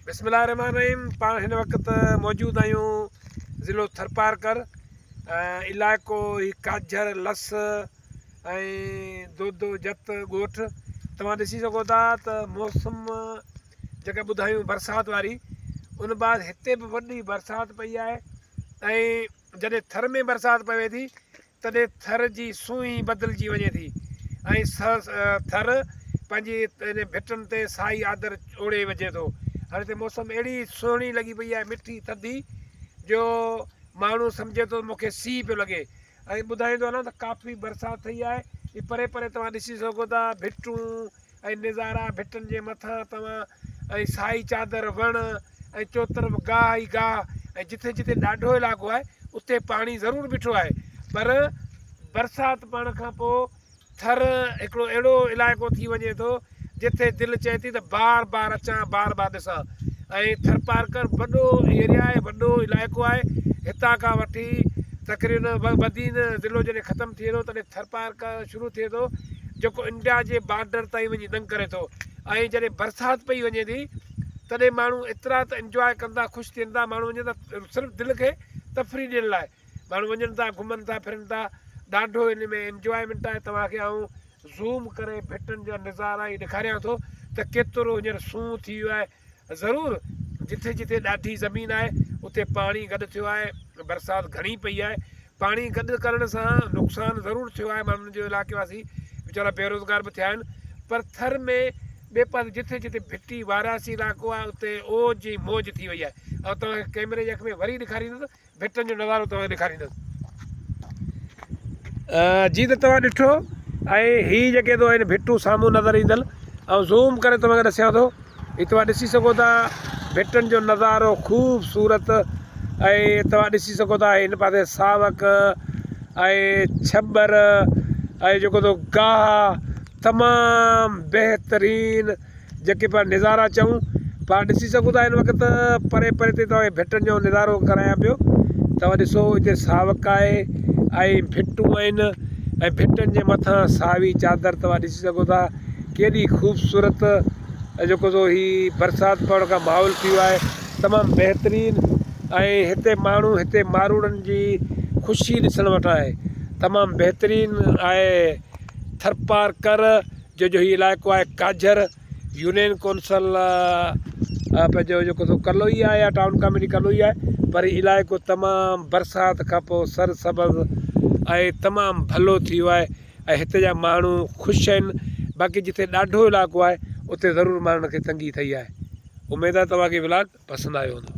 بسم الله الرحمن الرحيم پاڻ هن وقت موجود آهيون ضلعو ٿرپارڪر علائقو هي ڪاجهر لس ۽ دودو جت ڳوٺ توهان ڏسي سگهو ٿا ته موسم جيڪا ٻڌايون برسات واري ان بعد هتي به وڏي برسات پئي آهي ۽ جڏهن ٿر ۾ برسات پوي ٿي تڏهن ٿر جي سونهن ئي بدلجي وڃي ٿي ۽ ٿر پنهنجي ان ڀٽن تي سائي آدر اوڙهي وجهي ٿو. هاڻي هتي موسم اهڙي سهڻي لڳي پئي آهي مٺي ٿڌي جو ماڻهو سمجهي ٿو مون کي سيء پيو لڳي ۽ ٻڌائيندو هلان ته ڪافي برسات ٿي آهي. هي پري پري توهان ڏسي سگهو ٿا ڀٽون ۽ نظارا ڀٽن جي مٿان توهان ۽ سائي چادر وڻ ۽ چوطرف گاهه ئي گاهه ۽ جٿي جٿي ڏاڍو علائقو آهي اتي پاڻي ضرور بيٺو آهي پر برسات پوڻ کان پوء ٿر هڪڙو اهڙو علائقو ٿي وڃي ٿو جٿي دل چئي ٿي ته بار بار اچان بار بار ڏسان ۽ ٿرپارڪر وڏو ايريا آهي وڏو علائقو آهي هتان کان وٺي تقريبن بدين ضلعو جڏهن ختم ٿئي ٿو تڏهن ٿرپارڪر شروع ٿئي ٿو جيڪو انڊيا جي بارڊر تائين وڃي دنگ ڪري ٿو ۽ جڏهن برسات پئي وڃي ٿي تڏهن ماڻهو ايترا ته انجواء ڪن ٿا خوش ٿين ٿا ماڻهو وڃن ٿا صرف دل کي تفريح ڏيڻ لاء ماڻهو وڃن ٿا گهمن ٿا ڦرن ٿا ڏاڍو ان ۾ انجوائمينٽ آهي توهان کي آئون زوم ڪري ڀٽن جا نظارا ئي ڏيکاريان ٿو ته ڪيترو هينئر سونهن ٿي ويو آهي ضرور جٿي جٿي ڏاڍي زمين آهي اتي پاڻي گڏ ٿيو آهي برسات گهڻي پئي آهي پاڻي گڏ ڪرڻ سان نقصان ضرور ٿيو آهي ماڻهن جو علائقي واسي ويچارا بيروزگار به ٿيا آهن پر ٿر ۾ ٻئي پاسي جٿي جٿي ڀٽي وارياسي علائقو آهي اتي اوج ۽ موج ٿي وئي آهي ۽ توهان کي ڪيمري جي اک ۾ وري ڏيکاريندس ڀٽن جو نظارو توهان کي ڏيکاريندس. جي ته توهان ڏٺو ۽ هي جيڪي تو آهن ڀٽون سامهون نظر ايندل ۽ زوم ڪري توهان کي ڏسيان ٿو هي توهان ڏسي سگهو ٿا ڀٽن جو نظارو خوبصورت ۽ توهان ڏسي سگهو ٿا هن پاسي ساوڪ ۽ ڇٻر ۽ جيڪو تو گاهه تمام بهترين جيڪي پاڻ نظارا چئون پاڻ ڏسي سگهون ٿا هن وقت پري پري تائين توهان کي ڀٽن جو نظارو ڪرايان پيو توهان ڏسو هتي ساوڪ آهي ۽ ڀٽون آهن ۽ ڀٽن جي مٿان ساوي چادر توهان ڏسي سگهو ٿا ڪيڏي خوبصورت جيڪو سو هي برسات پوڻ کان ماحول ٿي ويو آهي تمام بهترين ۽ هتي ماڻهو هتي ماروئڙن جي خوشي ڏسڻ وٽان آهي تمام بهترين آهي ٿرپارڪر جو جو هي علائقو آهي ڪاجهر يونين ڪونسل پنهنجو جيڪو سو ڪلوئي آهي يا ٽائون ڪاميٽي ڪلوئي آهي پر هي علائقو تمام برسات کان پوء سر سبز ۽ تمام ڀلو ٿي ويو آهي ۽ هتي جا ماڻهو خوش آهن باقي جتي ڏاڍو علائقو آهي اتي ضرور ماڻهن کي تنگي ٿي آهي اميد آهي توهان کي ولاگ پسند آيو هوندو.